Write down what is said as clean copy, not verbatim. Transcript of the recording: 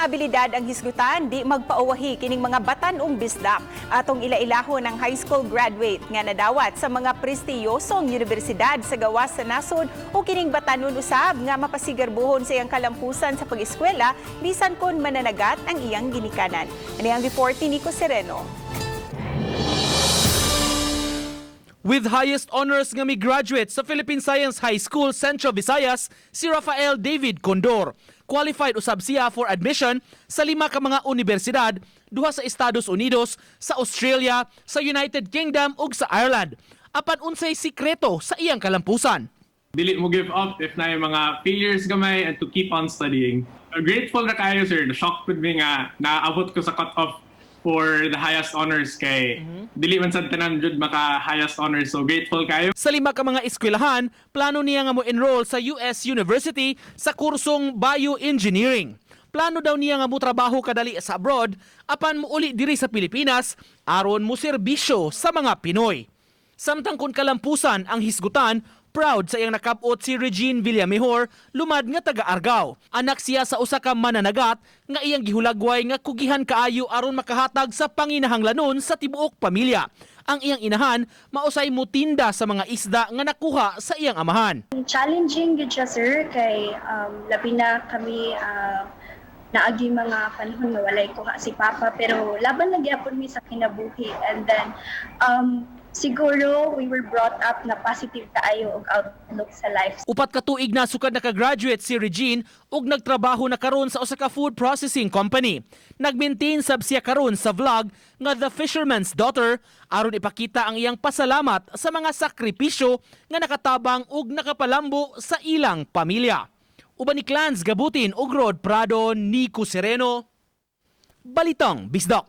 abilidad ang hisgutan, di magpauwahi kining mga batan-ong bisdak. Atong ilailahon ang high school graduate nga nadawat sa mga prestiyosong universidad sa gawas sa nasod o kining batanon usab nga mapasigarbuhon sa iyang kalampusan sa pag-eskwela bisan kon mananagat ang iyang ginikanan. Ani ang report ni Nico Sereno. With highest honors nga mi-graduate sa Philippine Science High School, Central Visayas, si Rafael David Condor. Qualified usab siya for admission sa lima ka mga universidad, duha sa Estados Unidos, sa Australia, sa United Kingdom ug sa Ireland. Apan unsay sikreto sa iyang kalampusan? Dili mo give up if naay mga failures gamay and to keep on studying. Grateful na kaayo, sir. Na-shock pud mi nga naabot ko sa cut-off for the highest honors kay dili man sad tanan jud maka highest honors. So grateful kaayo. Sa lima ka mga eskwelahan, plano niya nga mo-enroll sa US University sa kursong Bioengineering. Plano daw niya nga motrabaho kadali sa abroad apan muuli diri sa Pilipinas aron mo serbisyo sa mga Pinoy. Samtang kung kalampusan ang hisgutan, proud sa iyang nakab-ot si Regine Villamejor, lumad nga taga Argao. Anak siya sa usa ka mananagat nga iyang gihulagway nga kugihan kaayo aron makahatag sa panginahanglanon sa tibuok pamilya. Ang iyang inahan mausay mutinda sa mga isda nga nakuha sa iyang amahan. Challenging gyud siya, sir, kay labi na kami naagi mga panahon nga walay kuha si Papa, pero laban lang gyapon mi sa kinabuhi. And then siguro we were brought up na positive kaayo og outlook sa life. 4 ka tuig na sukad nakagraduate si Regine ug nagtrabaho na karon sa usa ka food processing company. Nag-maintain sab siya karon sa vlog nga The Fisherman's Daughter aron ipakita ang iyang pasalamat sa mga sakripisyo nga nakatabang ug nakapalambo sa ilang pamilya. Uban ni Clans Gabutin ug Rod Prado, Nico Sereno, Balitang Bisdak.